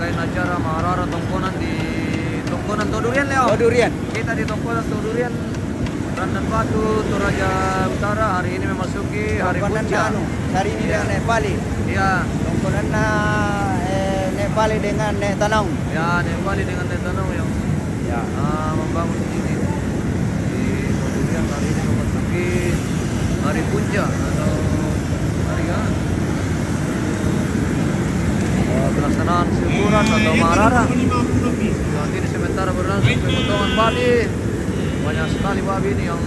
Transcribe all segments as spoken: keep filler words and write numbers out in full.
Acara Maharara Tongkonan di Tongkonan Todurian, Leo. Todurian. Kita di Tongkonan Todurian, Randan Batu, Toraja Utara. Hari ini memasuki hari Tongkonan puncak. Anu, hari ini. Iya. Nek Pali. Iya. Tongkonan na, eh, Nek Pali dengan Nek Tanaung. Ya, Nek Pali dengan Nek Tanaung yang, ya, ah, membangun ini. Di Todurian hari ini memasuki hari puncak atau hari, ya, eh, pelaksanaan syukuran atau Maharara. Saat ini sementara berlangsung pemotongan babi. Banyak sekali babi ini yang,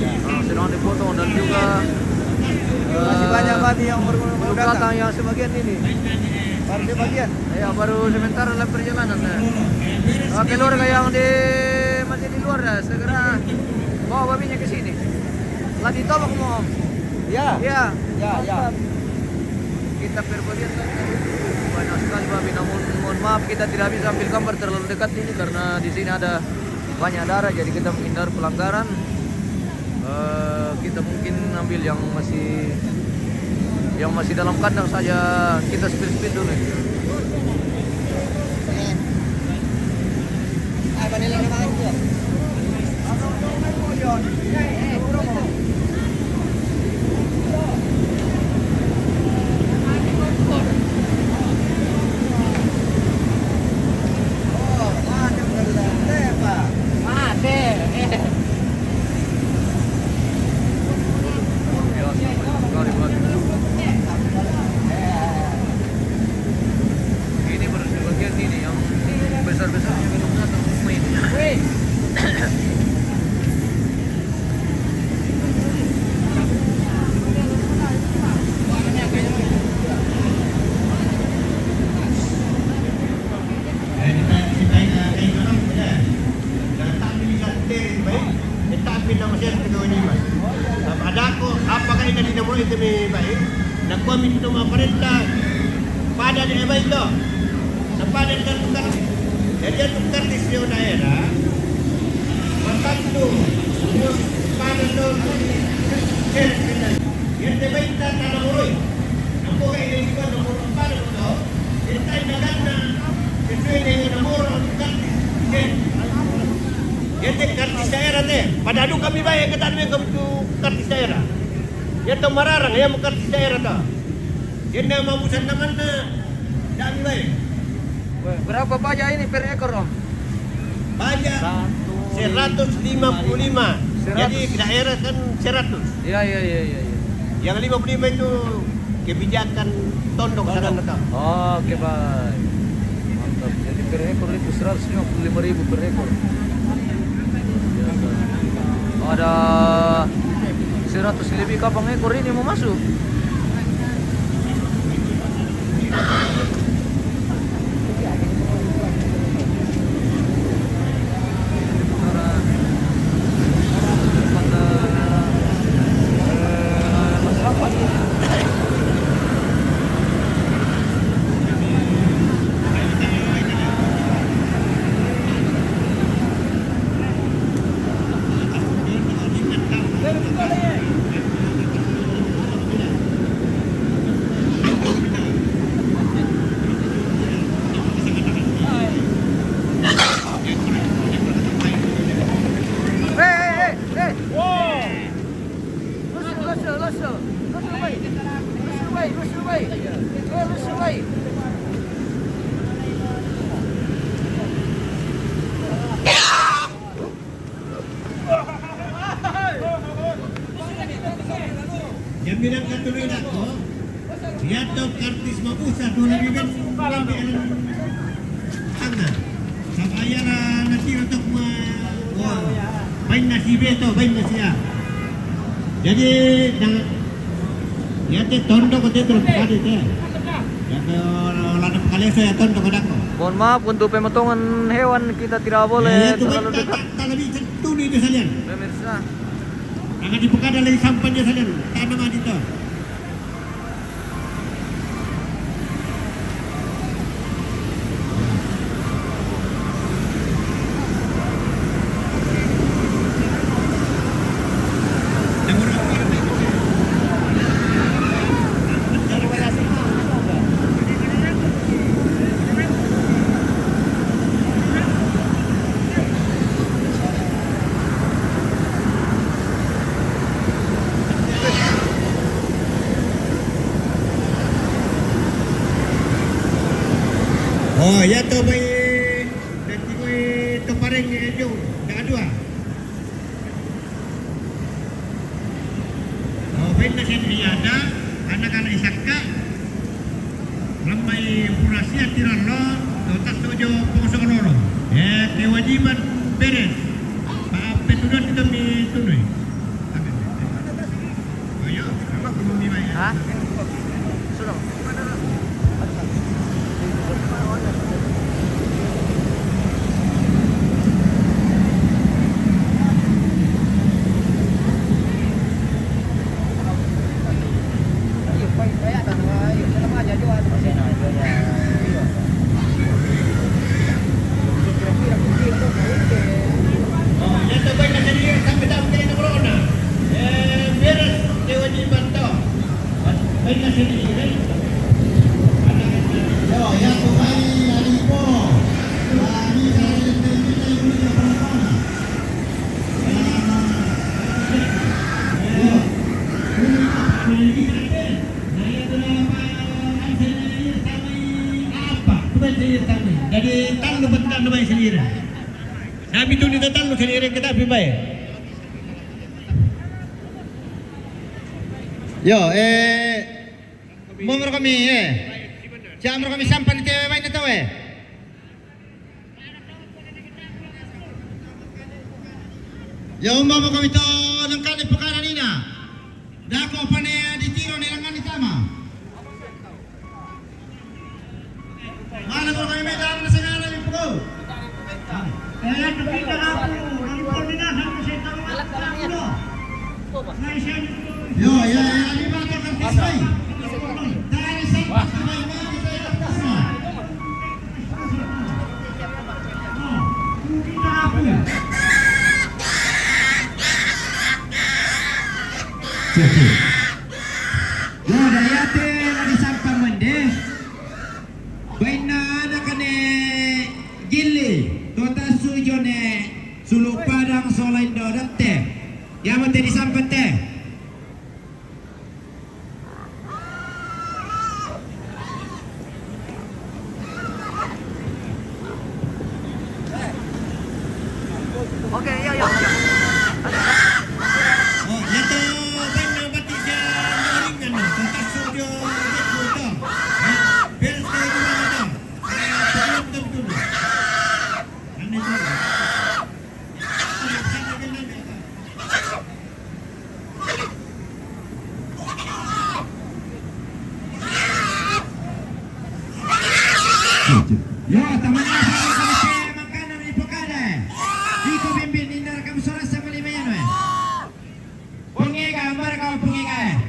eh, sedang dipotong dan juga, masih banyak, eh, babi yang baru, baru datang, yang sebagian ini. Baru sebagian. Ya, baru sementara dalam perjalanan, eh. Eh, keluarga yang di, masih di luar, eh, segera bawa babinya ke sini. Lagi tolong mau, Om. Ya. Ya. Ya, ya. Mantap. Kita perbagian tadi banyak sekali babi, namun mohon maaf kita tidak bisa ambil gambar terlalu dekat ini karena di sini ada banyak darah, jadi kita menghindar pelanggaran. Eh, kita mungkin ambil yang masih, yang masih dalam kandang saja, kita speed-speed dulu. Ini baru sebagian ini, yang besar-besarnya belum datang semua ini. Ada ko, apa ka ina di nomor itu mi bai? Nakuwa mi tu ma parenta. Pada di bai to. Sa pada di tukar. Jadi tukar di sio daerah. Matantu. Pada lo. Yadde bai ta tana moroi. Nakuwa ka ina di nomor pada to. Ita ina ganna. Itu ina nomor tukar. Yadde kartis daerah te. Pada adu kami bai, kata adu kami tu kartis daerah. Iya to mararang, iya mo kartis daerah to. Iya na mamusan naman na dami ba eh. Berapa pajak ini per ekor, Om? Pajak seratus lima puluh lima. Jadi daerah kan seratus. Iya, iya, iya, iya, iya. Yang lima puluh lima itu kebijakan tondok sana to. Oh, oke, baik. Mantap. Jadi per ekor itu seratus lima puluh lima ribu per ekor. Biasa. Ada seratus lebih kapang ekor ini mau masuk. Jaminan katuluy nako, yato kartis mabusa, dua ribu ben, ben, ben, tanga. Sabaya la natiro tok ma, wah, bain nasi beto, bain nasi ya. Jadi, na, yate tondo ko te terus kali te. Yato lada pakale saya tondo ko dako. Mohon maaf, untuk pemotongan hewan kita tidak boleh terlalu dekat. Tanabi tuli itu salian. Pemirsa. Nanga di pekada lagi sampan dia salian. Tanam aja to. Oh, ya to bai, dan tikoi to pareng e jo, da dua. Oh, bain na sen iya da, anak-anak isakka, lambai purasi atiran lo, to tas to jo pongso loro. Eh, kewajiban beres. Pa ape tuduhan kita mi tunui. Amin. Ayo, apa belum dibayar? Hah? Sudah. Jadi tallu bentang na mai salira. Nabi tu ni tallu salira kita pibai. Yo, eh, mo kami, eh. Siapa kami sampan di T V main tu, eh? Ya, umba mo kami to nang kani pekara nina. Dako pane di tiro ni langan ni tama. Mana ko kami meta ang nasangana ni puko. Eh, kita aku, ang pon nina, ang kasi tama. Yo, ya, ya, di ba to kan tisay? Dari sa pagkabay mo, kita yung puso. Yo, dayate la disampang mende. Bainna anakne Gilli, to tassu jone Sulu Padang Solaindo datte. Yamate disampang te. Oke, iya, iya, iya. Oh, ya to, bainna batik ya, ringan, to tassu jo, to. Eh, bel to, to, to. Eh, penonton dulu. Aneh tuh. Yo, teman-teman, makanan di Pekada. Iko pimpin, indar kamu suara sama lima ya, no? Pengega, mara kau pengega.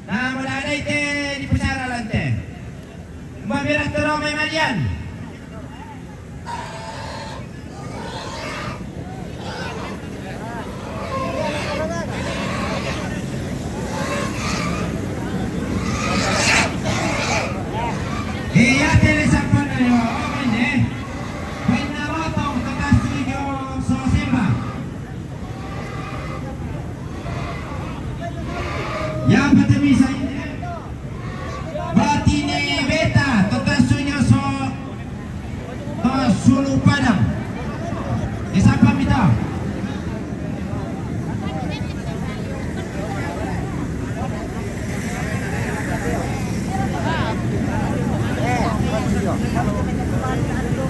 Na madadai te di pusara lante. Mabira tero mai madian. Iya tele sampana yo, amene. Baina rotong kekasih jo so semba. Ya, pate bisa ini. Batine beta, tetasunyo so, to Sulu Padang. Di sapa mita?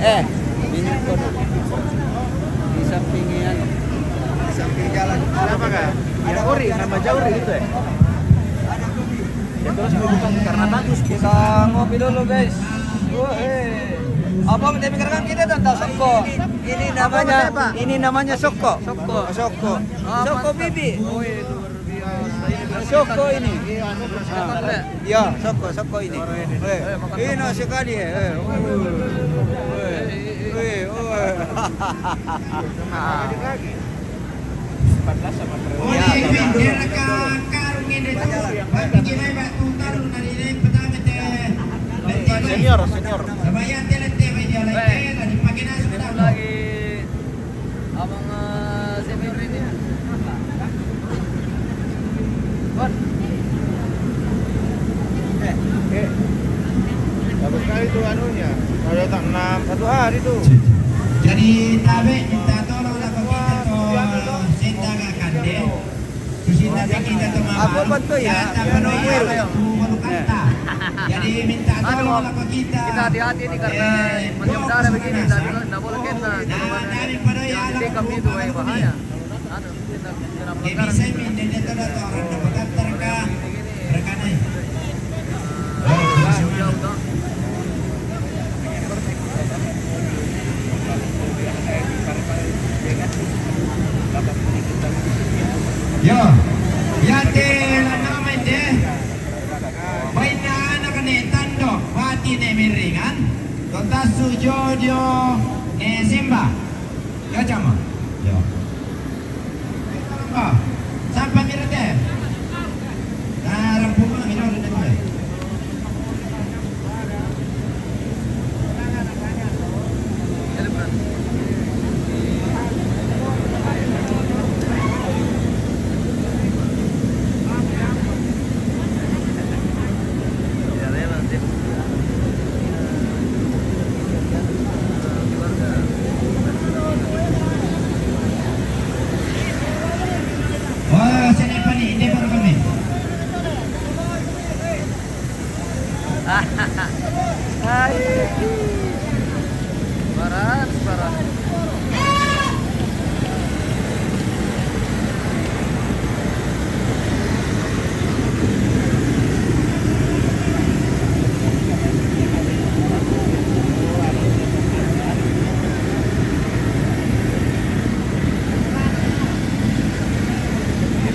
Eh, minum kono. Di samping anu, di samping jalan. Kenapa, Kak? Ada ori, nama jauh gitu ya? Ya, terus bukan karena bagus. Kita ngopi dulu, guys. Wah, eh. Abang, dia pikirkan kita tentang soko. Ini namanya, ini namanya soko. Soko. Soko. Soko bibi. Oh, iya, luar biasa. Soko ini. Ah. Ya, soko, soko ini. Eh, enak sekali, eh. Eh, oh. Eh, eh, oh. Senior, senior. Lagi abang, eh, senior ini. Bon. Eh, eh. Itu anunya, kalau tak enam, satu hari tu. Jadi, tabe minta tolong lah kita tu, senda ka kande. Susinna kita tu mama. Apa betul ya? Kita perlu ya, tu baru kata. Jadi, minta tolong lah kita. Kita hati-hati ini karena, eh, masih muda begini, tidak boleh kena. Nah, dari pada ya, kami itu, eh, bahaya. Anu, kita, kita. Jadi, saya minta dia tu dah tahu orang dapat daftar kah? Rekan, eh. Yo, yate la nama inde. Baina anak ne tando, bati ne miringan. Totasu jodio ne simba. Yo, cama. Yo. Ah, sampai mirate. Nah, rampungan, ini udah mulai. Oh, sini, Pak, nih, ini baru kami. Hai. Barat, barat.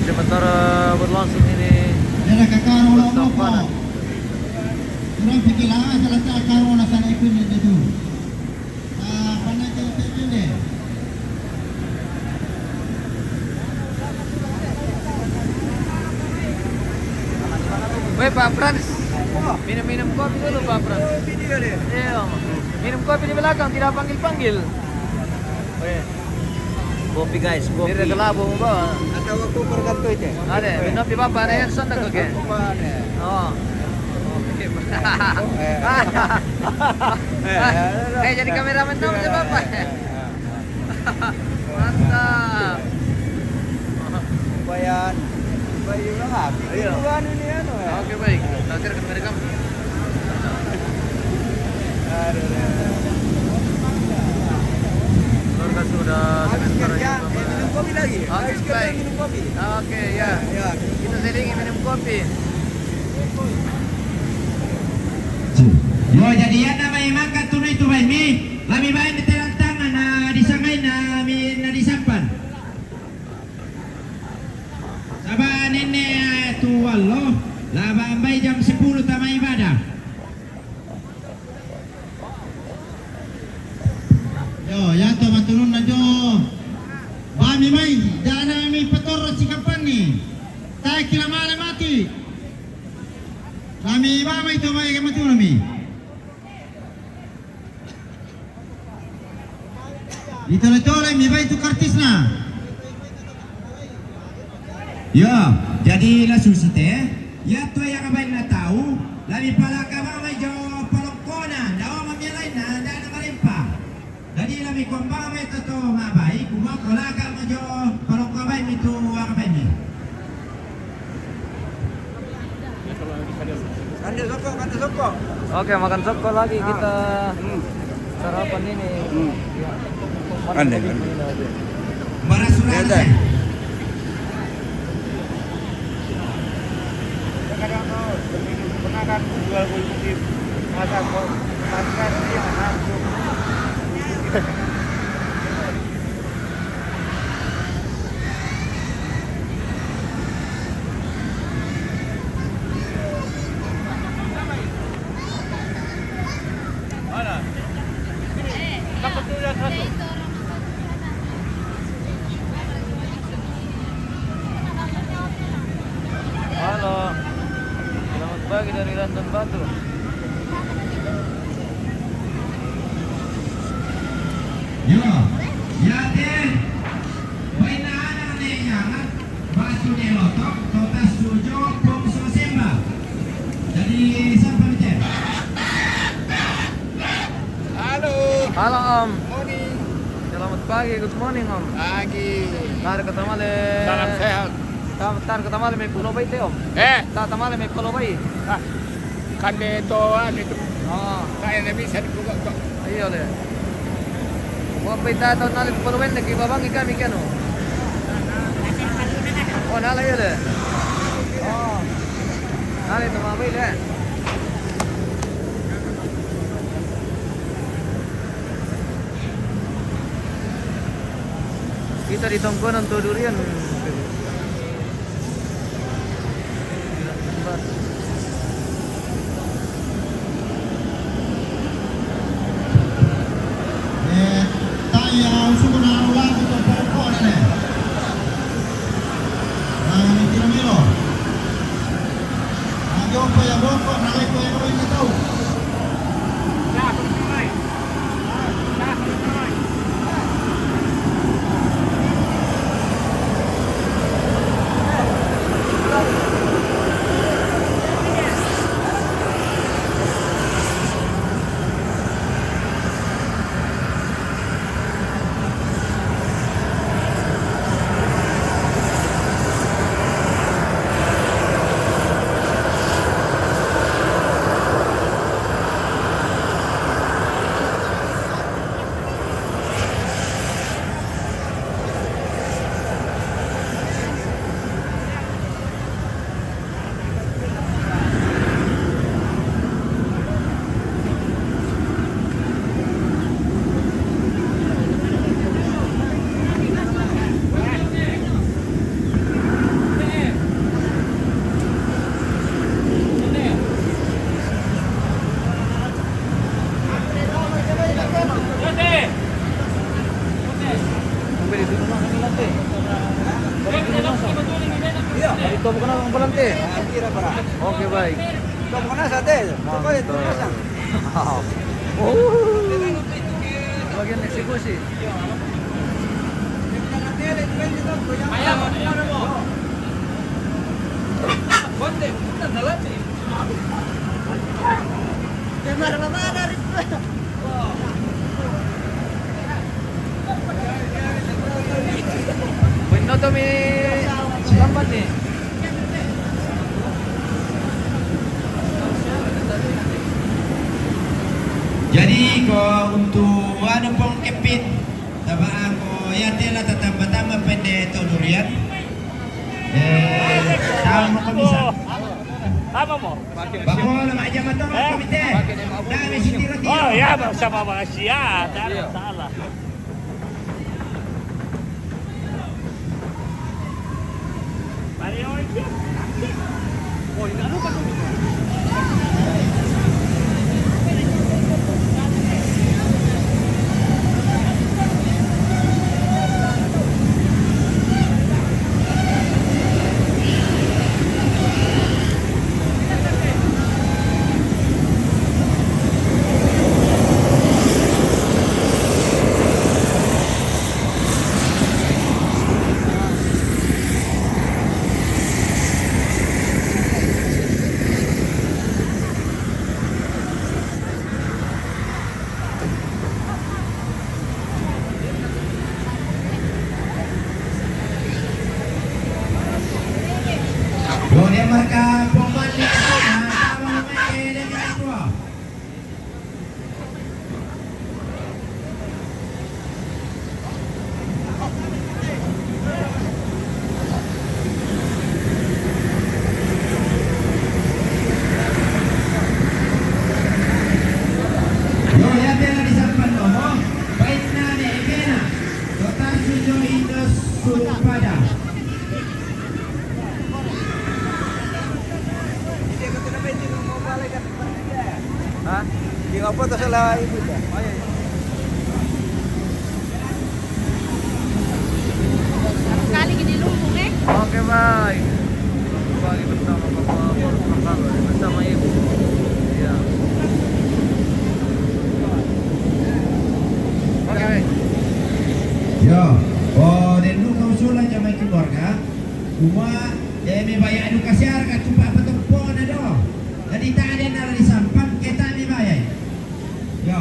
Sementara berlangsung ini. Ada kakak orang persampanan. Orang pikir lah, salah tak karo nak sana ikut ni dia tu. Ah, pandai kena tak kena. Weh, Pak Frans. Minum-minum kopi dulu, Pak Frans. Iya, minum kopi di belakang, tidak panggil-panggil. Weh. Kopi, guys, kopi. Biar kelabo mo ba? Ada waktu bergantung itu. Ada, minum di bapa ada yang sontak, oke. Bapa ada. Oh. Oke. Eh. Eh, jadi kameramen dong, eh, coba, Pak. Eh, eh, eh. Mantap. Lumayan. Lumayan lah. Iya. Bukan ini, anu, ya. Oke, baik. Terakhir, kamera kamu. Aduh, aduh. Keluarga sudah. Habis sementara kerja, ya, Bapak. Eh, minum kopi lagi. Oke, habis kerja, baik. Minum kopi. Oke, ya. Ya, ya. Kita selingi minum kopi. Yo, jadi ya, nama yang makan tu, itu baik mi. Lami baik di telan tangan, nah, di sangai, nah, mi, nah, di sampan. Saba nenne, eh, tu wallo, la bambai jam sepuluh tama ibadah. Yo, yato matulunna jo. Bami mai, jana mi patorro sikapanni. Tae kila male mati. Kami bamai to mai matulami. Ditole-tole mi bai tu kartisna. Yo, jadi lasu site, ya tu yang abai na tau, lami palaka mamai jo palokona, dawa mamialaina, dana marempa. Jadi lami komba mai toto mabai, kuma kolaka majo palokona bai mi tu abai mi. Kande soko, kande soko. Oke, makan soko lagi kita. Hmm. Sarapan ini. Hmm. Ya. Kande, kande. Bara sudah. Ya udah. Kadang tuh, pernah kan jual kunci masa kok, masa dia langsung. Halo, selamat pagi dari Randan Batu. Yo, ya te, baina anak ne nyangat, batu ne lotok, totas tujo, pom so semba. Jadi, sampai mi te. Halo, Om. Morning. Selamat pagi, good morning, Om. Pagi. Tar ka tamale. Salam sehat. Ta-, tar ka tamale mai Pulau Bai te, Om. Eh? Ta tamale mai Pulau Bai. Ah, kande to, anu tu. Oh. Saya nabi satu buka tu. Iyo le. Wa pai ta to nale Pulau Bai lagi babang ikan ikan, oh. Oh, nale iyo le. Oh. Nale to ma bai le. Kita di tongkonan to durian. Eh, taya usuku na ulang to pokok ne. Nah, ini kira milo. Ajo pa ya bokok, na lai ko ya ko ini tau. Oke, baik. Mantap. Oh. Bagian eksekusi. Bueno, Tommy, lambat ni. Jadi, ko untuk anu pong kepit, tabaa ko ya tela tatamba-tamba pende to durian. Eh, tama ko bisa. Tama mo? Bako na maja matong komite. Dami si tiro-tiro. Oh, ya, sama mga siya. Tara, tara. Yo, dia marka pemain di tengah, sama pemain di tengah. Yo, ya tela di sampan, oh. Baik na ne, ekena. Total sujo Indo Supada. Ha? Di apa tu salah ibu tu? Kali gini lumbung, eh. Oke, baik. Kembali bersama Bapak Polres Makassar, bersama Ibu. Ya. Oke, baik. Yo, oh, den nu kau sulan jamai keluarga. Kuma, eh, me baya edukasi arka cupa patong pona do. Jadi tak ada nara di sampan, kita ni baya. Yo.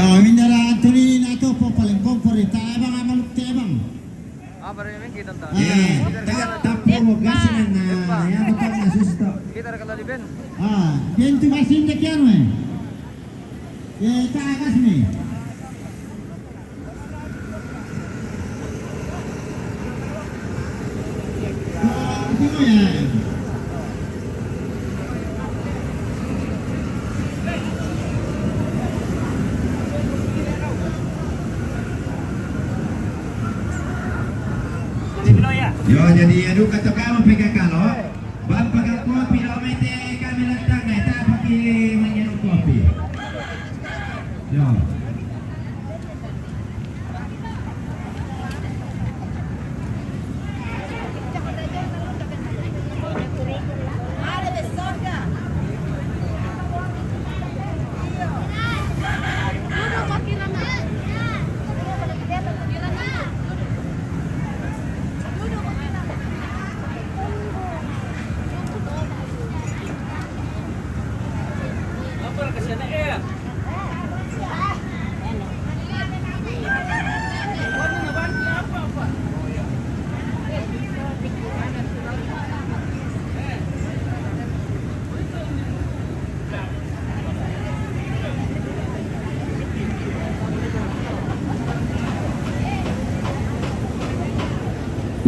Ya, mindara Anthony na to po paling kompor, ta abang, abang, ta abang. Ah, para yung kita. Ah, ta-, tapo mo, gas na na, ya, mo ta na susto. Kita ra kalaliben. Ah, bien tu masin de kiano, eh. Eh, ta gas ni. Yo, jadi adu kata kamu pika kalo. Bang pegang kopi lo mete kami letak na ta paki menyeru kopi. Yo.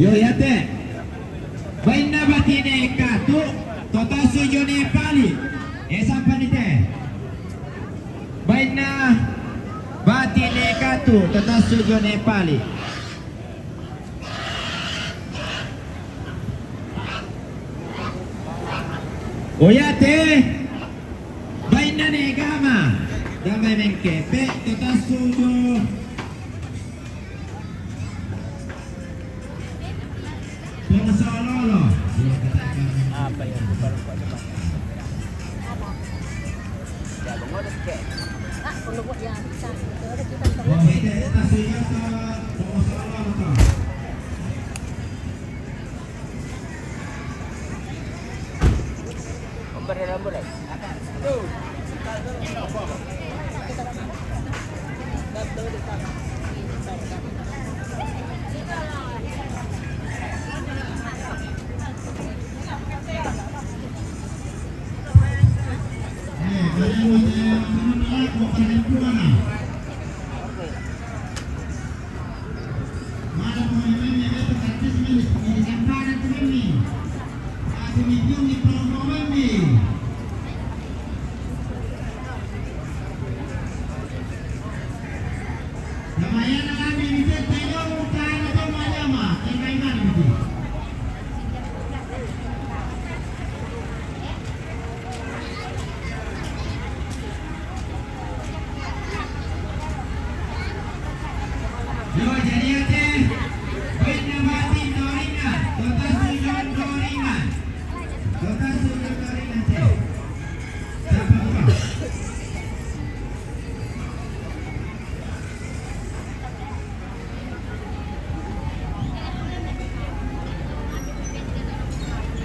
Yo, yate. Baina batine katu, totasu jone pali. Esa panite. Baina batine katu, totasu jone pali. Oyate, bainna ne gama, damai mengkepe, tata suju. Apa ya? Baru buat coba. Ya, bengong sikit. Hombre, hombre.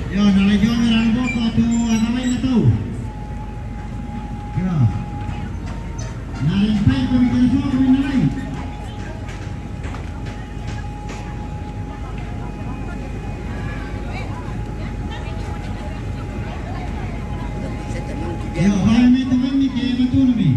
Yo, nalai jone rang boko tu, apa main tu? Yo. Nalai pai ko mi kan so ko mi nalai. Yo, hai mi tu mi ke mi tu mi.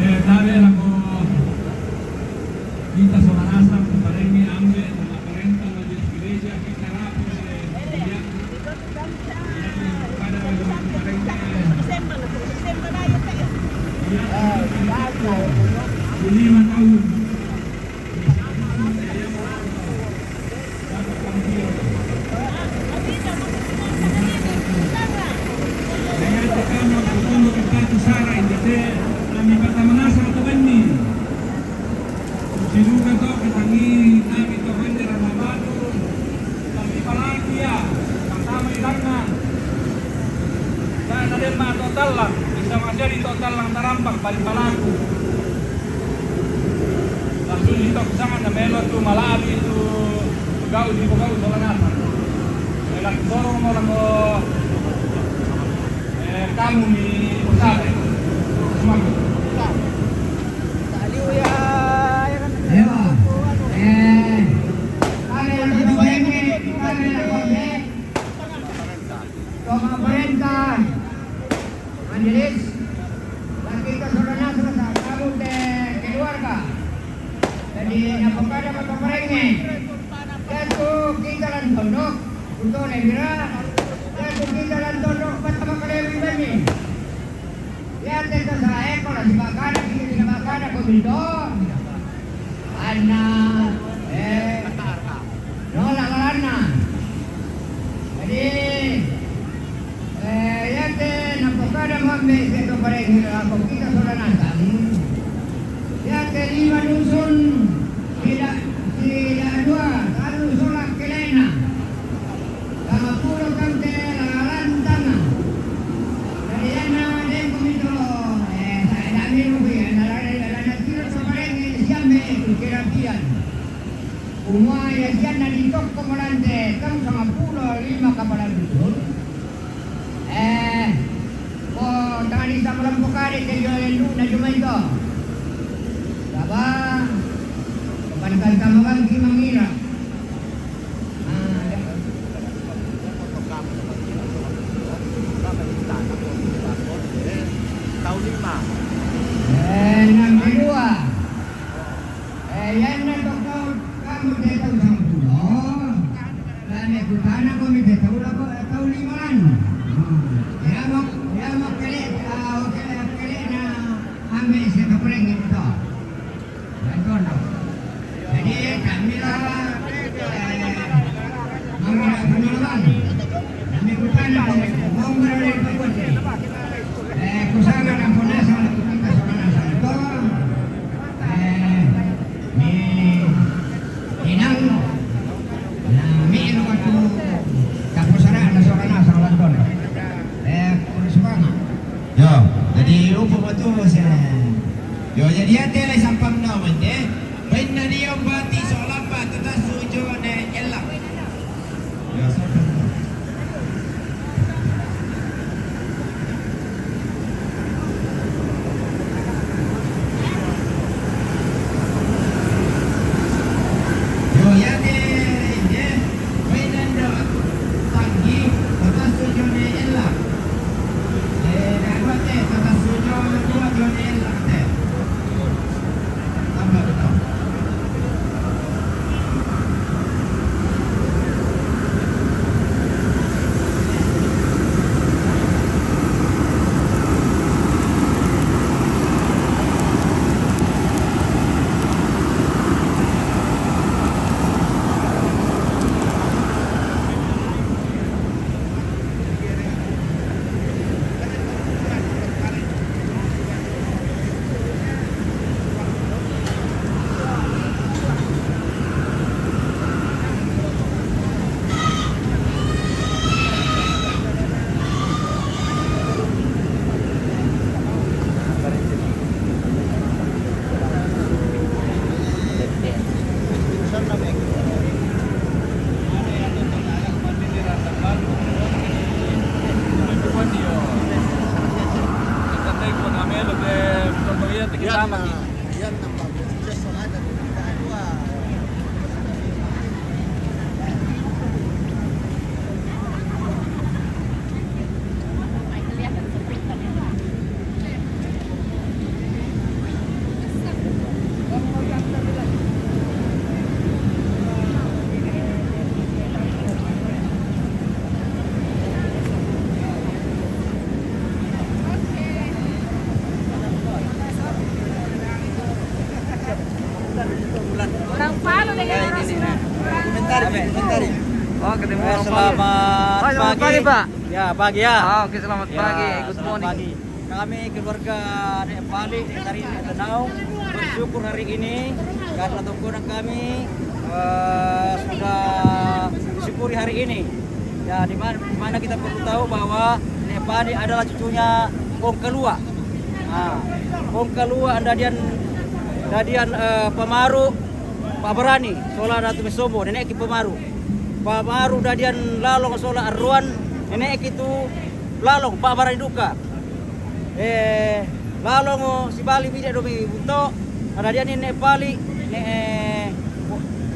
Eh, tabe lako kita sola nasang, parengnge ambe, na parenta majelis gereja, kita rapi, eh, iya. Iya, pada parenta, iya. Lima tahun. Siduka to, katangi nami to bendera mabadu, tapi palaku ya, pertama idanna. Saya tadi ma to tallang, bisa masih di to tallang tarampang, paling palaku. Langsung di to sana, na melo tu malabi tu, gau di gau sola nasang. Melo tu sorong mo lako, eh, kamu ni usaha. Semangat. Ayo, eh, kami yang kedua ini, kami yang kedua ini. Toma perintah. Majelis, lakita sola nasang sa kamu te keluarga. Jadi, napokada maka parengnge. Tentu kita lan tondok, untuk nebira. Tentu kita lan tondok, pertama kali yang ini. Ya, tentu saya, kalau si Bakana, kita tidak Bakana, kau minta. Anna, eh, nolak lah Anna. Ambil satu paling, eh, kita sudah datang. Ya, terima dusun, tidak, tidak dua, lalu solat kelena. Sama puluh kante lalan tanah. Dari yana, dan komito, eh, saya dah ambil rugi, eh, dari, dari, dari, tidak sudah paling, eh, siapa, eh, kira pian. Umua ya sian na di toko Malante, tau sanga pulo lima kapala dusun. Eh, ko tangani sa malampo kari ke jo elu na jumai to. Saba, kapanakan sa magang si mangira. Ah, ya. Tau lima. Eh, enam dua. Eh, yan na to tau, kamu de tau sampulo. Lame kutana ko mi de tau lako, eh, tau liman. Hmm. Ya mo, ya mo kele, ah, oke, kele na ame se to preng ito. Yan to, no. Jadi, kami la, eh, mangga panalan. Lame kutana ko mi, mangga le ko. Eh, kusanga na ko nasa, ko nasa, ko nasa to. Eh, mi inang, na mi ino katu kapusara na sora na sa lanton. Eh, kurus banga. Yo, jadi upu matu se. Yo, jadi ate le sampang na mande. Bain na dia bati so lapa tata sujo ne elak. Orang Palu dengan orang Singapura. Komentari, komentari. Oh, ketemu orang Palu. Selamat pagi, Pak. Ya, pagi ya. Ah, oke, selamat pagi. Good morning. Kami keluarga Nek Pali, Nek Tari, Nek Tenau bersyukur hari ini karena tokonan kami, eh, sudah disyukuri hari ini. Ya, di mana, di mana kita perlu tahu bahwa Nek Pali adalah cucunya Pong Kalua. Nah, Pong Kalua dadian, dadian, eh, pamaru Pak Barani, sola Datu Mesombo, nenek ki pamaru. Pamaru dadian lalong sola Arruan, nenek ki tu lalong Pak Barani duka. Eh, lalong o sibali bide domi bunto, ada dia ni Nek Pali, Nek, eh,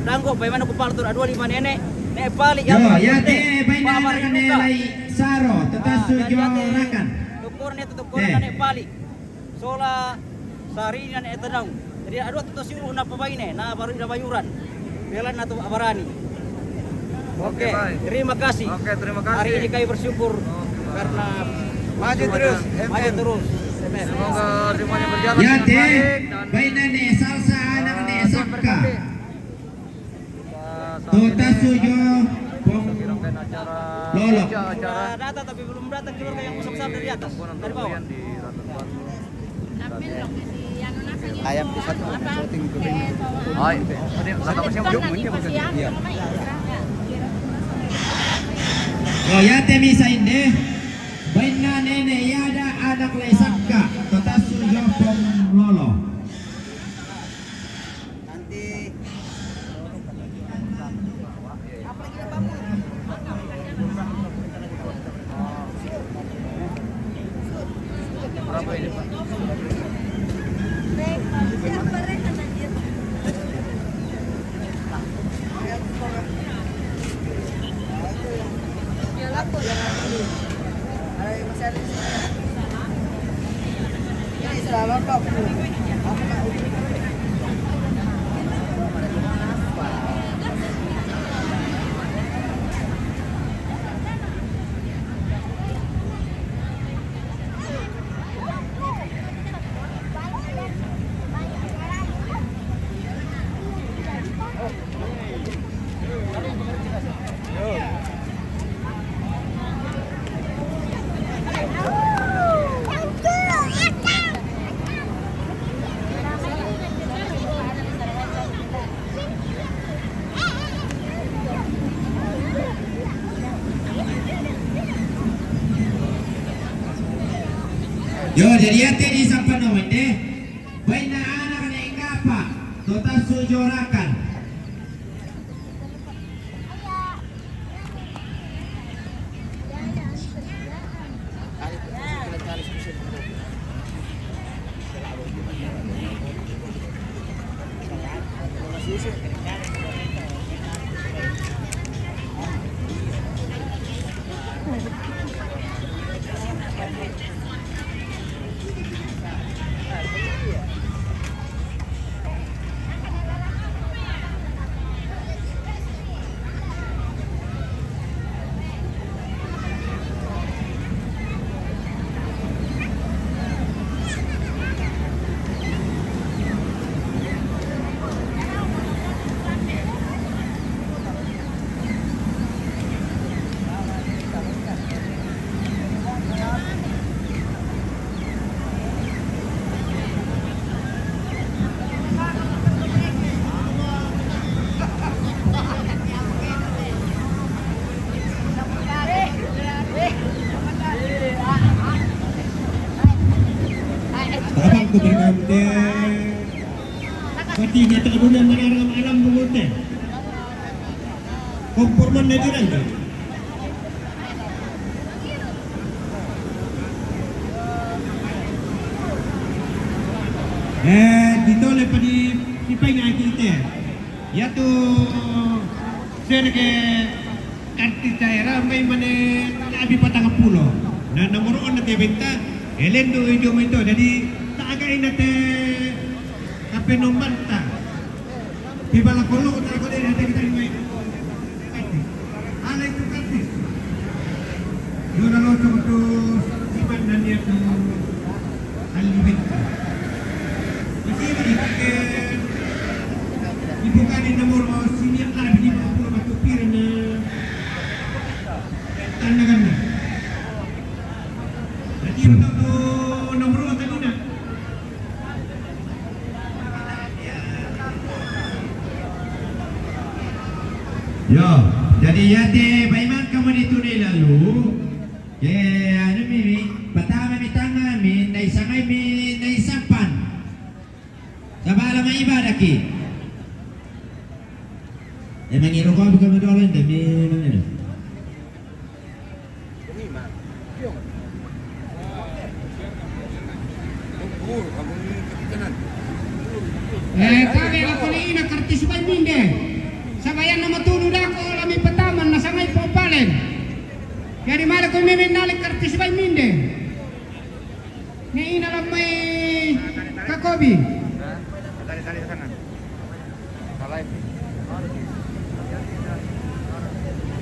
Danggo, bagaimana ku paltu dua lima nenek, Nek Pali, ya, ya, te, baina Pak Barani duka. Lai Saro, tetasu jo rakan. Tukur ni, tukur ni Nek Pali. Sola Sarina Nek Tenau. Jadi ada tu siu na pabaine, na baru na bayuran. Bela na tu Barani. Oke, terima kasih. Oke, terima kasih. Hari ini kami bersyukur karena maju terus, maju terus. Semoga semuanya berjalan dengan baik dan baik. Nane salsa anak ne Tuhan sakka. Berkati. Tota sujo pong Lolo. Sudah datang tapi belum datang keluarga yang besar-besar dari atas, dari bawah. Ayam di satu syuting itu. Hai, ini kata masih. Iya. Oh, iate misa inde. Bainna nene iada anak lai sakka, to tassu jopong lolo. Nanti. Yo, jadi ate di sapa no mende. Baina anak ne ingapa, to tassu jorakan. Tabang ku berganti. Pati na tayo na narang alam bungote. Komporman na dyan ay. Eh, dito le pa di, di pa inakita. Yatu, sir ke artis daerah, may mane labi patang pulo. Na, namuroon na tiya benta, elendo ijo mo ito. Jadi, tagay na te, kape nombanta. Pibala kolo ko tara ko de hete kita ni mai. Alay ko kati. Dora lo to to siman na niya to alibit. Kasi ba ipake ibukan ni nomor o sini ang labi ni mga pulo katupiran na tanagan na. Jadi to to nomor o kanina. Yo, jadi yate baiman kamu di tunai lalu. Ye, anu mi, mi, patama mi tanga mi, naisangai mi, naisapan. Sabala mai ibadaki. Emang iro ko bukan dolen demi. Eh, kami lakoni ina kartisibai minde. Sabayan nama tunu dako lami pataman na sangai popalen. Jadi mala ko meme nalik kartisibai minde. Ni ina lamai kakobi.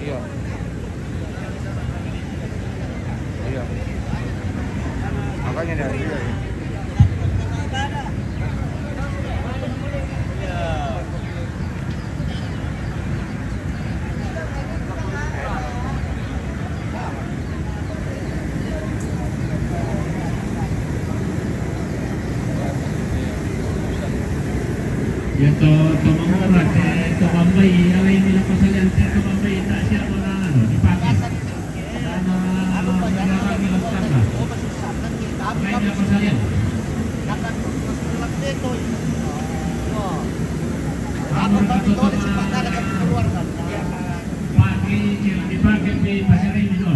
Iya. Iya. Makanya dia, iya. Iya to, to mangurat, eh, to mambai, alai nila pasalian, eh, to mambai, tak siap na anu, dipake. Dana, dana lagi lengkap lah. Alai nila pasalian. Anu, kata to ma-, pake, dipake di pasar ini, no.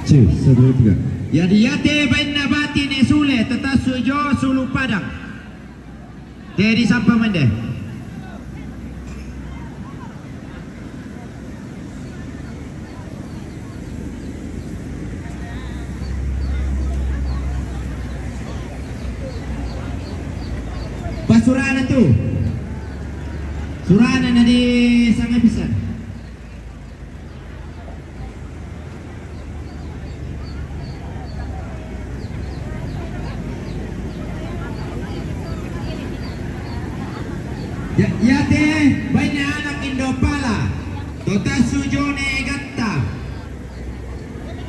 Cih, satu, dua, tiga. Jadi, iate bainna bati ne sule, tatassu jo sulu padang. Jadi, sampa mende. Pasurana tu. Surana na di sanga pisan. Ya, iate baine anak indo pala, to tassu jone gatta.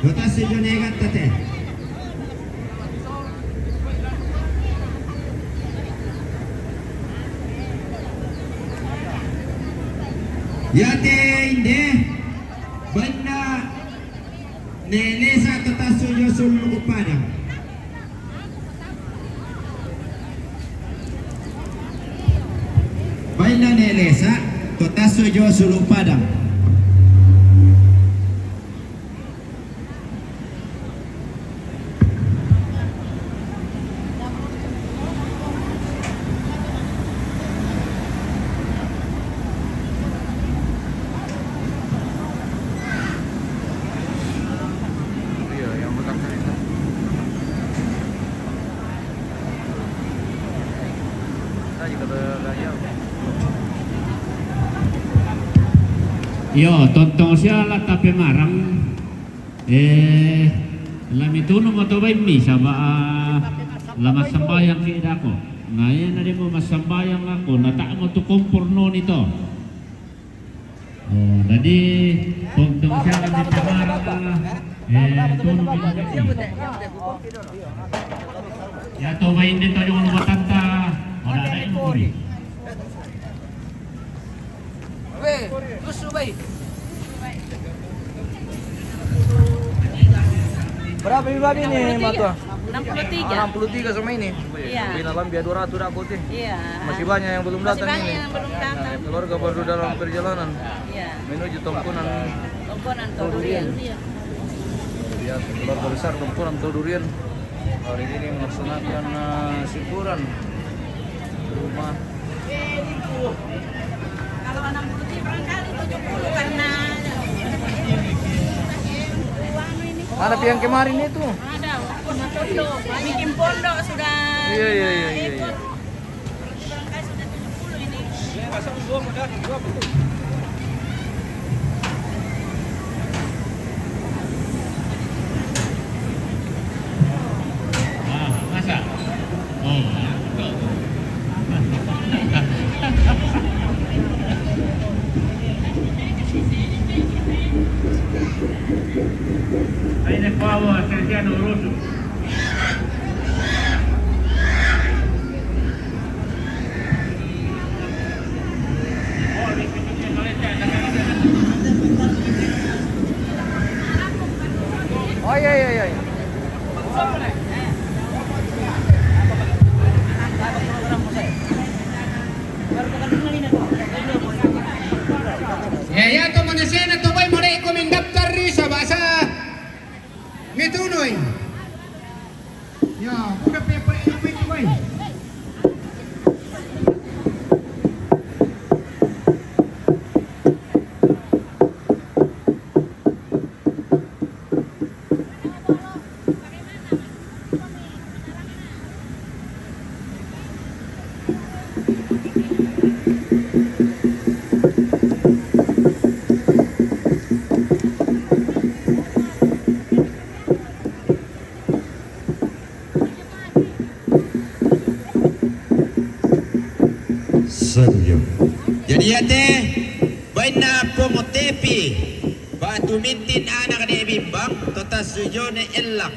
To tassu jone gatta te. Iate inde, bainna ne lesa to tassu jo sulu padang. Bainna ne lesa to tassu jo sulu padang. Iyo, tontong sia la tapemarang. Eh, la mitunu mo to baimmi, saba', ah, la massambayang ki dako. Na iana de mo massambayang ako, na ta' mo tu kompor noni to. Oh, dadi tontong sia la mitama, eh, tunu mi. Iatu baine to jolo batanta. Weh, lusu, bai. Berapa ini, Babi, ini, Mato? Enam puluh tiga. Enam puluh tiga sama ini. Iya. Bina lambi dua ratus dah, Kote. Iya. Masih banyak yang belum datang ini. Masih banyak yang belum datang. Keluarga baru dalam perjalanan. Iya. Menuju Tongkonan. Tongkonan Todurian. Ya, keluarga besar Tongkonan Todurian hari ini melaksanakan, eh, syukuran rumah. Kalau enam puluh tiga, barangkali tujuh puluh karena ada yang kemarin itu. Ada, sama pondok, bikin pondok sudah. Iya, iya, iya, iya, iya. Lima ekor. Berarti barangkali sudah tujuh puluh ini. Ah, masa? Oh, mantap. Ahí de pavo, Cristiano Grosso. Oh, iya, iya, iya, iya. Ya, ya, to manasena to, bai, mare ko mendaftar ri sabasa. Ngitunoi. Ya, udah pepe yang itu, bai. Setuju. Jadi, ate, bainna pongo tepi, batu mintin anak de bimbang, tota sujone ellak.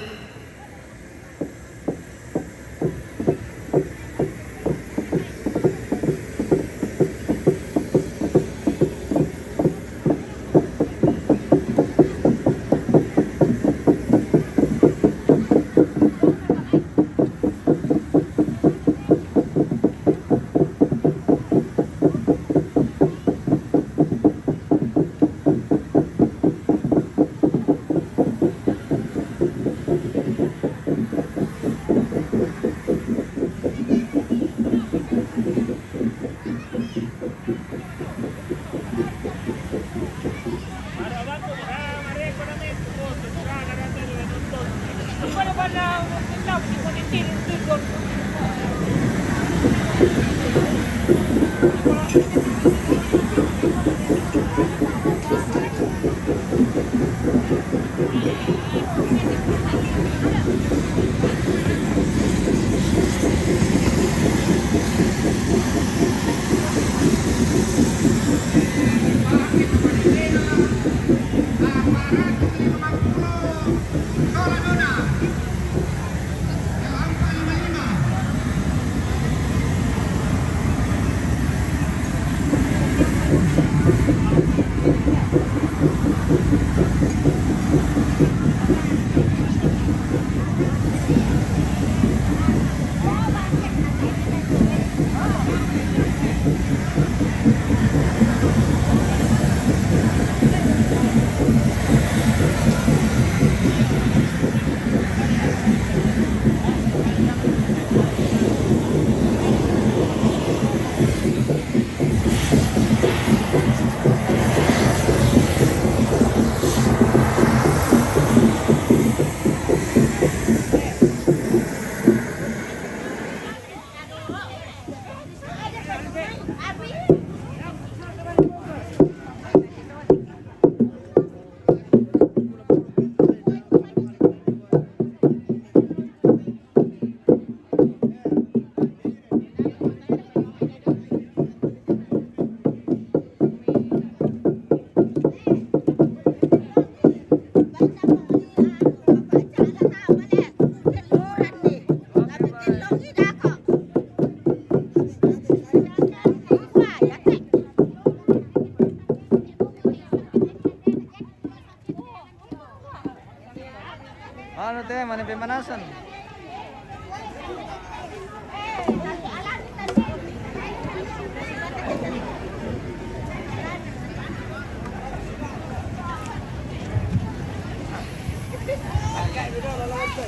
Mani pemanasan.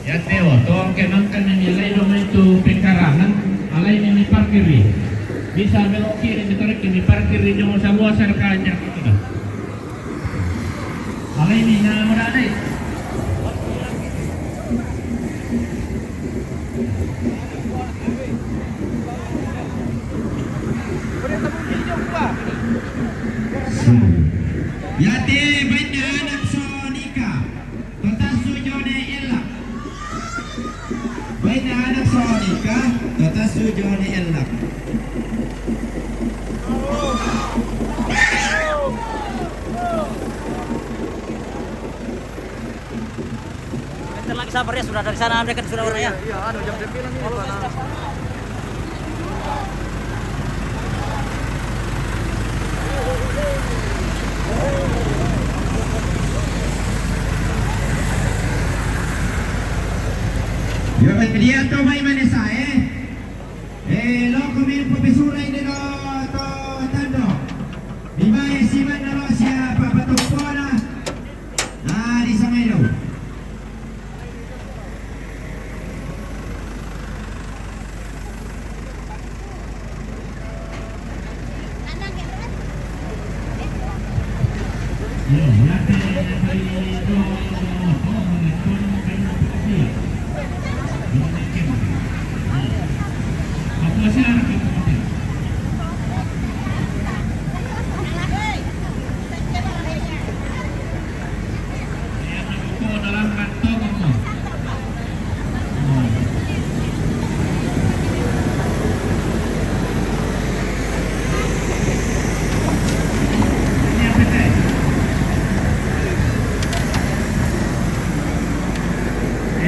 Ya, Teo, tong ke mangkan ni alai dong itu pekarangan, alai ni parkir ni. Bisa belok kiri, ditarik ni parkir ni, jangan sabuah serkanya. Alai ni na mada dai. Yate baina anak sonika. Totasu jone ella. Baina anak sonika. Totasu jone ella. Bentar lagi sabar ya, sudah dari sana mereka sudah orang ya. Iya, iya, anu, jam sembilan ini, Pak. Yo, dia to mai manesa, eh. Eh, lo kami profesora ini lo to tando. Di mai si mana lo siapa patopona. Ah, di sana itu.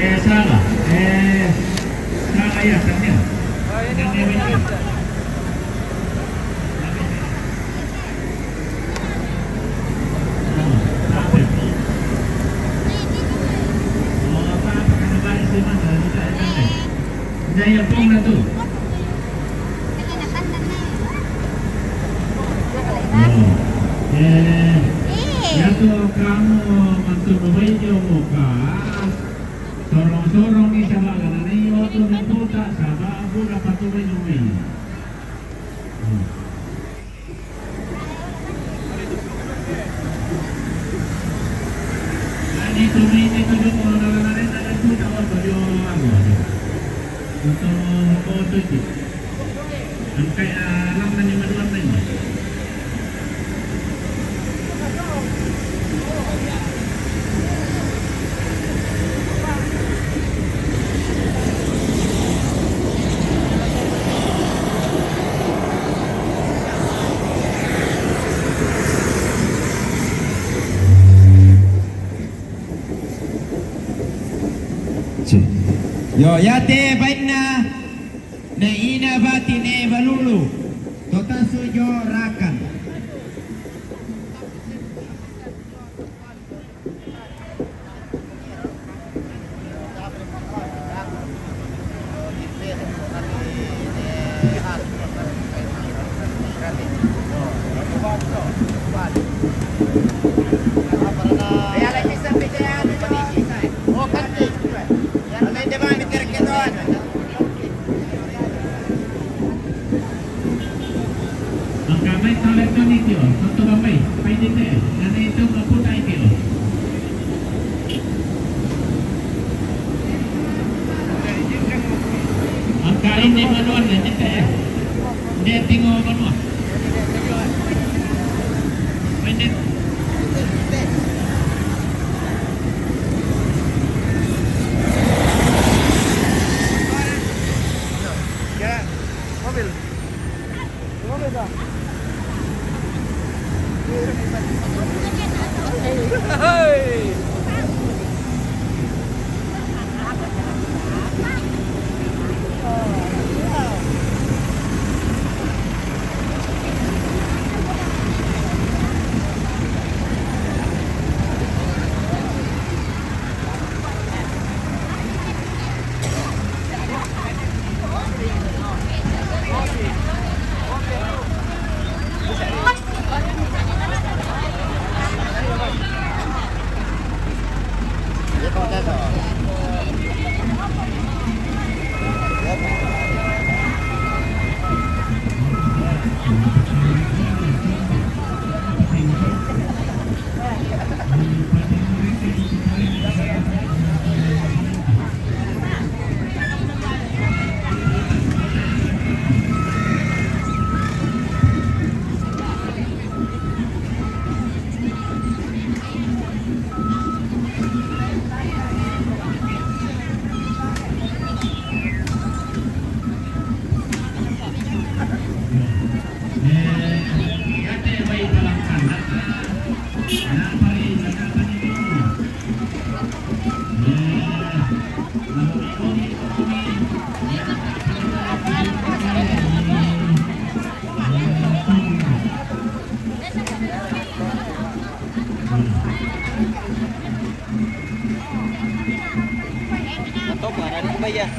Eh, salah. Eh, salah ya, salah. Daya pong na tu. Oh. Eh, ya tu kamu mantu babai jo muka. Sorong-sorong ni sama kana ni, oh tu ni puta sama aku dapat tu ni. Hmm. Yo, yate baina ne ina bati ne balulu. Totasu jo rakan. Angka mai tau electronic yo, foto bambai, pai dite, nane itu maputa ike yo. Angka ini manuan ne dite, de tingo manuan. Pai dite. Ya, mobil.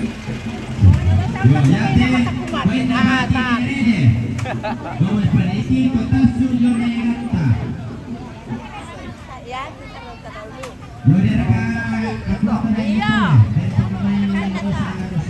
Yo, yate, baina hati rene. Vamos para aquí, kotasu yo ne gata. Yo ne raka, aku apa na itu? Dari pemain yang bagus, yang bagus.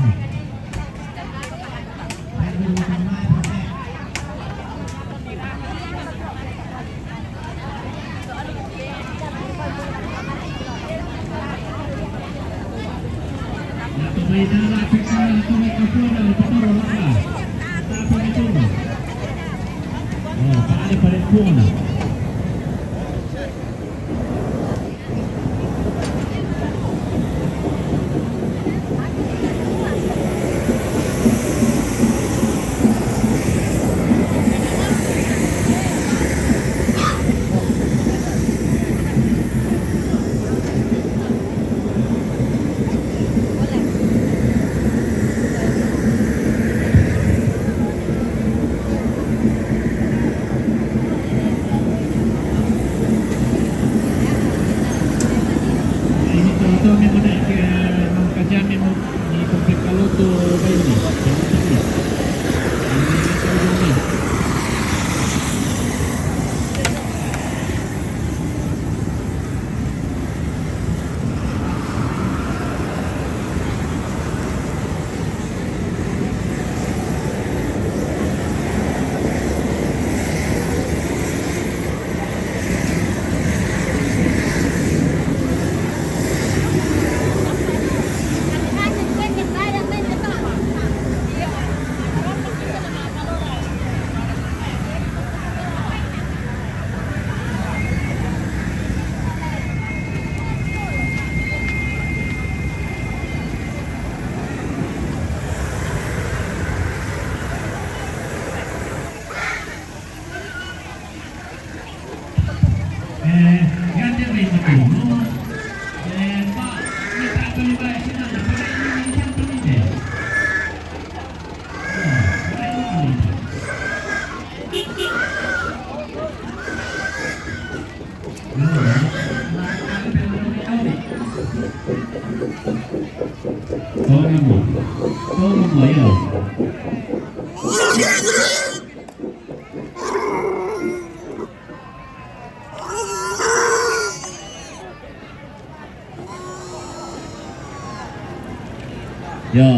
Yo.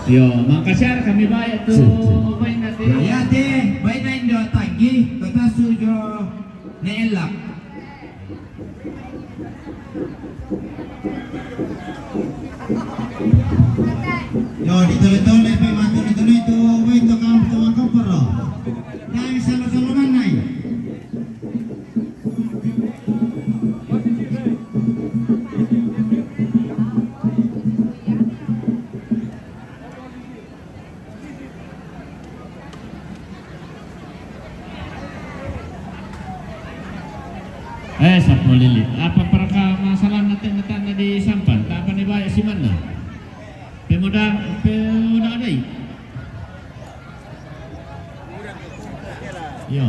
Yo, mangkasar kami bae tu. Baina te. Yo, yate, baina Indo Tanggi, kotasu yo ne elak. Yo, di tole-tole pe matu di tole tu, wei to kampo makoporo. Dai salo-salo manai. Eh, sapo lilit. Apa paraka masalah nate nata na di sampan? Tapa ni bae si mana? Pemuda, pemuda dai. Yo.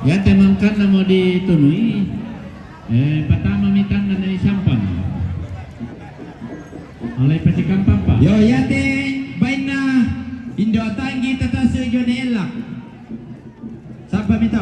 Yate mangkan namo di tunui. Eh, patama mitang na di sampan. Alai patikam papa. Yo, yate baina Indo Tanggi tatasu yo ne elak. Sapa mita?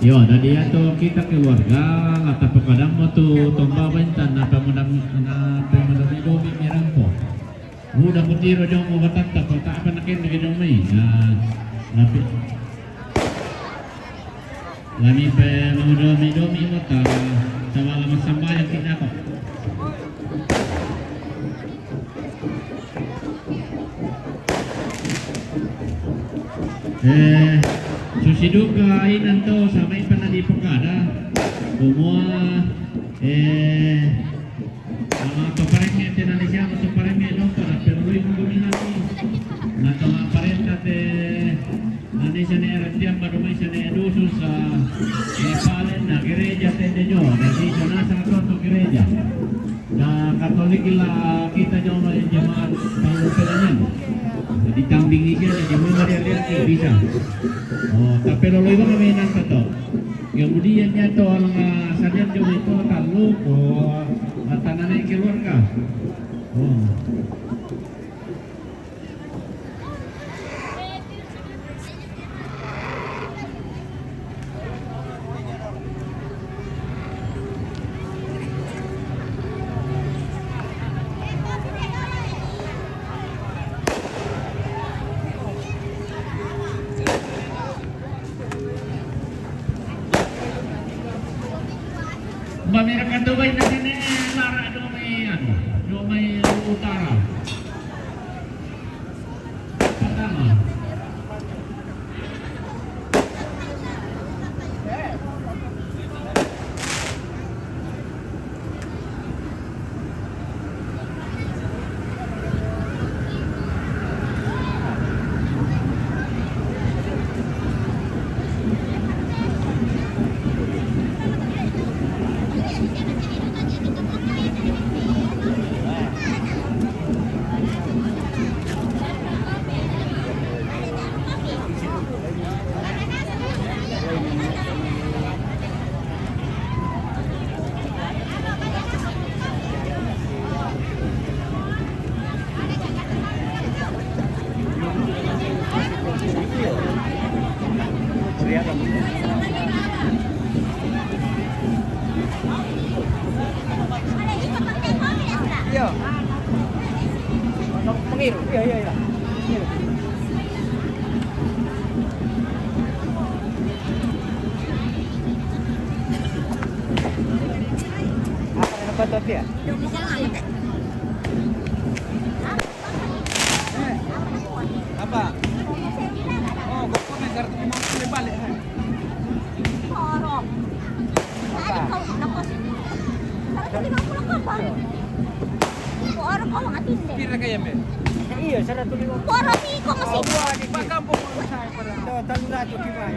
Yo, dadi ato kita keluarga, la tapakadang mo tu tomba baintan na pamudam, na pamudam domi mirampo. Muda putiro jong mo batanta, kota apa nakin lagi domi. Na, napi. Lami pe mangudomi-domi mo ta, ta wala masambayang kita ko. Eh, susiduka inan to samai pana di pekada. Kumua, eh, Natoh parenta te, na nisa ne era tiamba do maisa ne dusus, ah, ne palen na gereja te de nyo, na nisa nasa toto gereja. Na Katolik la kita nyo ma jemaat Palu Pelanyan. Jadi kambing ni dia, na jemaat dia, dia bisa. Oh, tapi lolo iba kami nang kato. Kemudian nyato alang, ah, sadar jauh itu talu ko, ah, tanah naik keluarga. Oh. Ba mera kato bai na sene lara do mai anu, do mai utara. Pertama. Iya. Mengiru. Iya, iya, iya. Mengiru. Apa yang dapat dia? Apa? Oh, gua pun ngejar lima puluh balik, hai. Piro kaya, Mbak? Iya, seratus lima puluh. Poro iko masih. Wah, di Pak Kampung saya pernah. Tuh, telu ratus di Pak.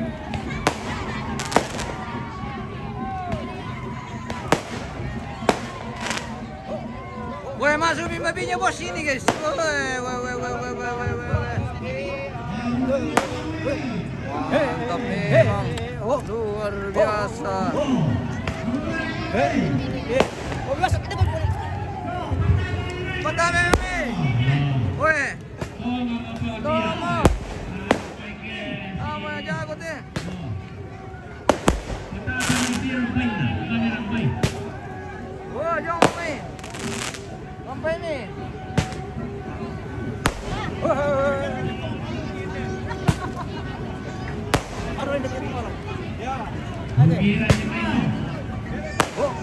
Weh, masuk bimba binya bos ini, guys. Weh, weh, weh. Mantap memang. Luar biasa. Mantap memang. Weh. Tolong. Sama jago, teh. Wah, jom, Mami. Sampai ni. Wah. Aduh, ini dekat malam. Ya. Ada. Oh.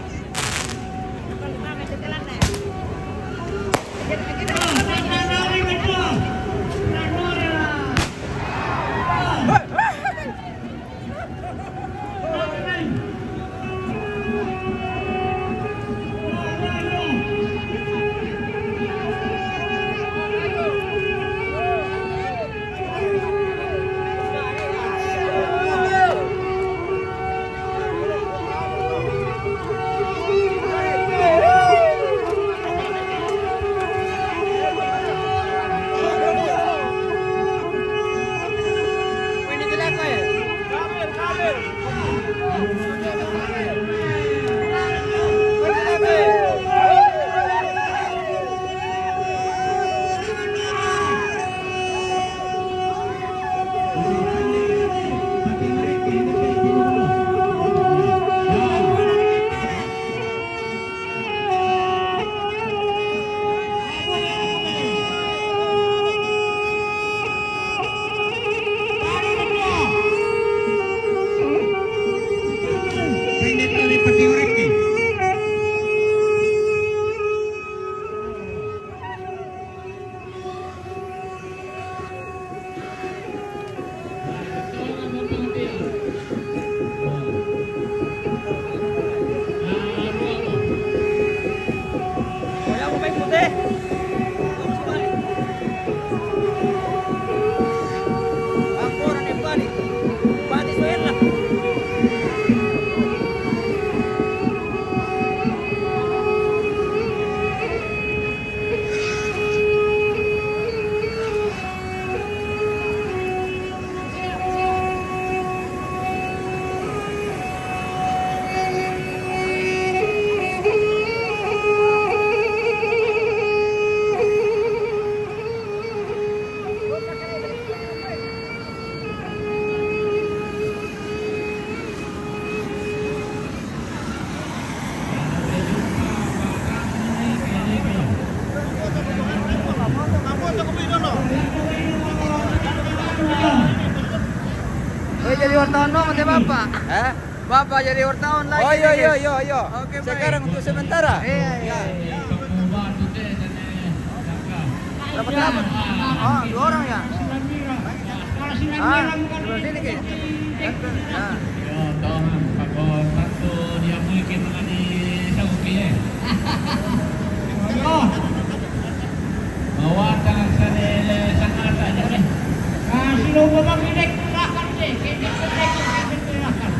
Wartawan, Bang, sama Bapak. Eh? Bapak jadi wartawan lagi. Oh, iya, nih, iya, guys. Iya, iya. Oke, baik. Sekarang untuk sementara. Iya, iya. Ya. Berapa, berapa? Oh, dua orang ya? Ah, sebelah sini, guys. Ah. Yo, tong, pako tantu dia mungkin mengenai sauki, eh. Oh. Bawa tangan sana, sana saja, eh. Ah, si Lobo bang, ini kurangkan, eh. Kita kurangkan.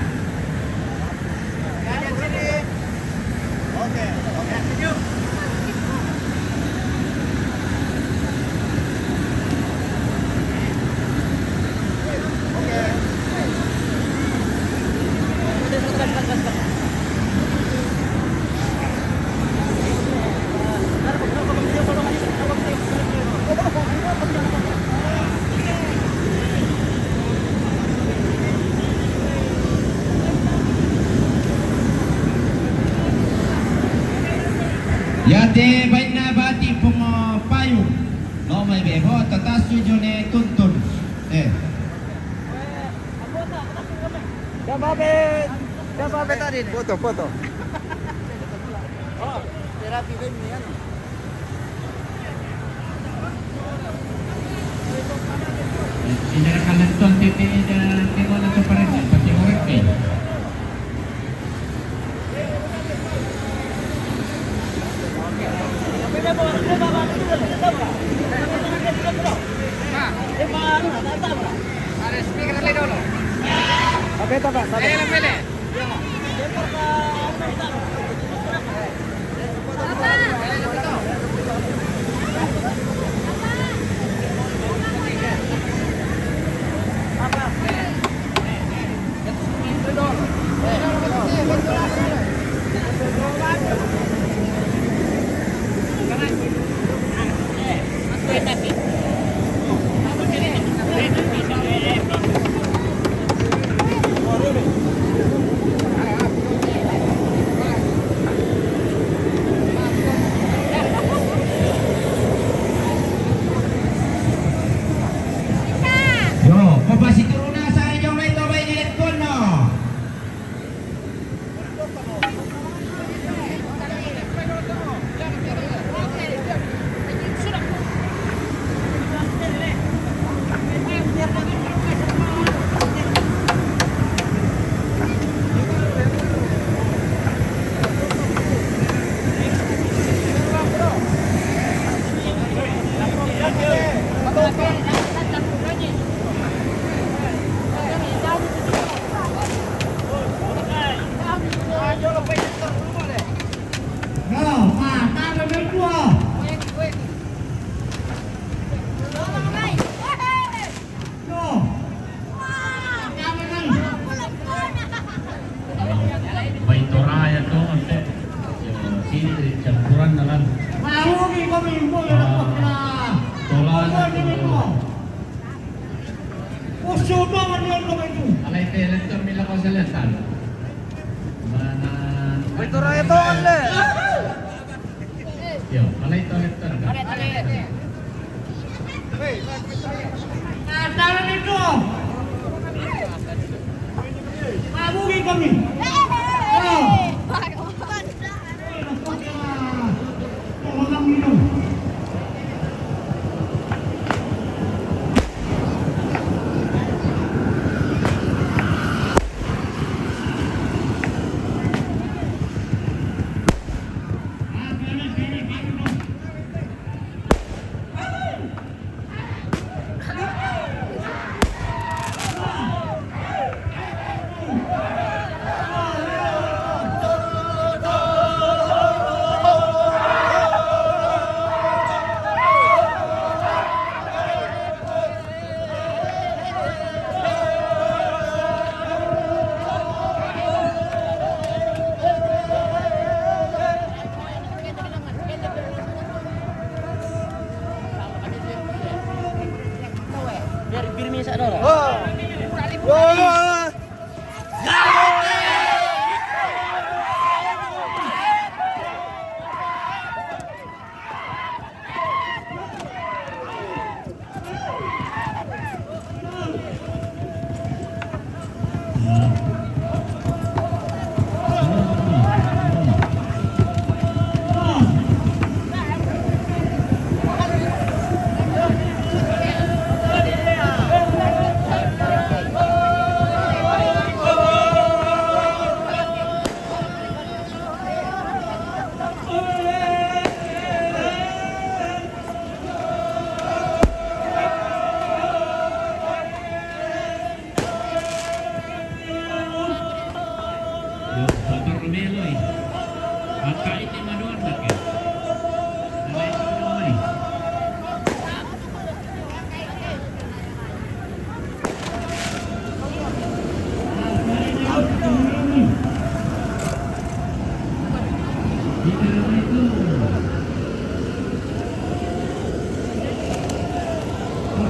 Yate bainna bati pung payung. No mai bebo tatasu jone tuntun. Eh. Siapa be? Siapa be tadi nih? Foto, foto. Oh, terapi be ini, anu. Tidak akan nonton T V dan tengok nonton pada pasti orang ni. Ada speaker dulu. Apa itu, Pak? Sabar. Eh, lebih, le. Yo, ko pasituruna sa jong mai to bai ni letkonno. Bai Toraya to, ante. Sini campuran dalam. Mau ni kami mau ya dapat lah. Tolan. Usul banget dia kami itu. Alai te lektor mila ko selesai. Mana? Bai Toraya to, ale. Yo, alai to lektor. Tahu itu. Mabugi kami. Oh.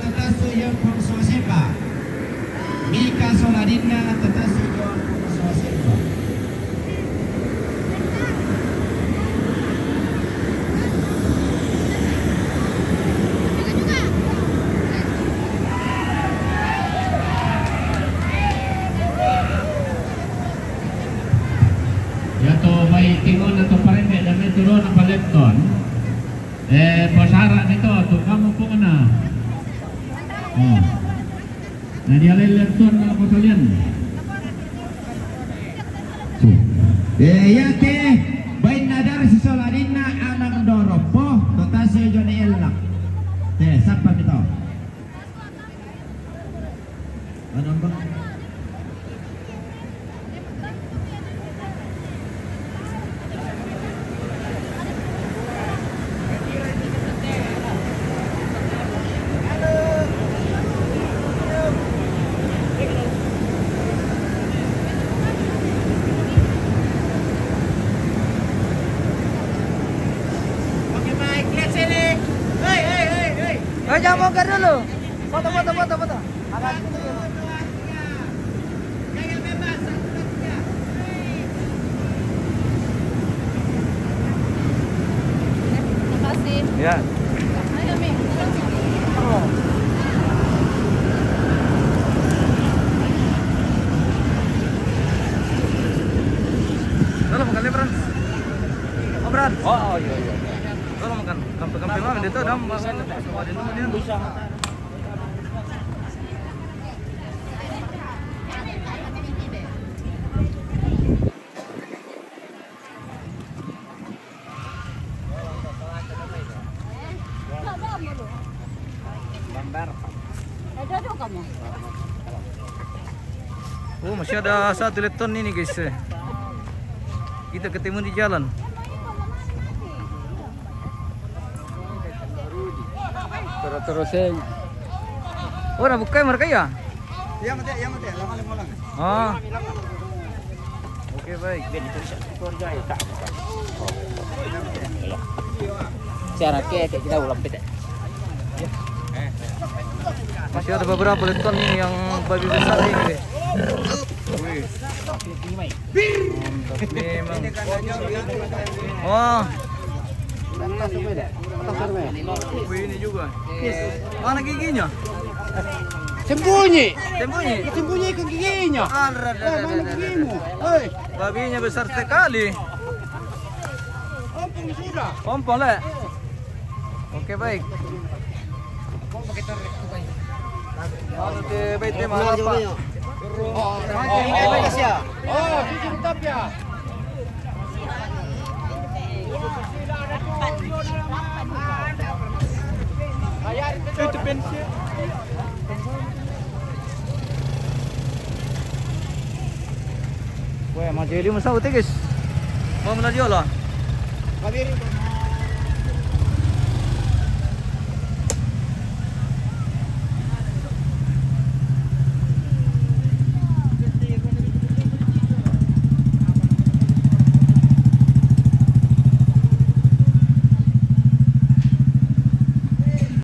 tatasu iyo pung sola simba. Mika sola dinna tatasu iyo pung sola simba. Iya to bai tingon atau parembe dan itu ro na paletton. Eh, posara ni to, tu kamu pung na. Oh. Na dia lele tuan na kotolian. Eh, iya ke, bain nadar si sola dinna anak doropo, totase joni elak. Te, sapa mi to? Anam, Bang. Oke, baik. Lihat sini. Hei, hei, hei, hei. Eh, jangan bongkar dulu. Foto, foto, foto, foto. Agak dikit dulu. Makasih. Ya. Ayo, Mi. Dalam kali, Bran. Oh, Bran. Oh, oh, iya, iya. Dalam kan. Kampe-kampe mah, dia tahu dam. Bisa. Oh, masih ada satu leton ini, guys. Eh. Kita ketemu di jalan. Terus-terusin. Oh, dah buka mereka ya? Iya, mate, iya, mate. Lama, lama, lama. Oh. Oke, baik. Cara ke, kayak kita ulang pete. Masih ada beberapa leton nih yang babi besar ini, guys. Wih. Mantap memang. Wah. Wih, ini juga. Mana giginya? Sembunyi. Sembunyi. Sembunyikan giginya. Ada, ada, Eh, ada, mana ada. gigimu? Hei, Babinya besar sekali. Ompong sudah. Ompong le. Oke, baik. Anu te baik te mana apa? Oh, Makin baik ya. Oh, sisi tetap ya. Itu pensi. Weh, mau jadi masa utik, guys. Mau melalui lah. Kabirin ko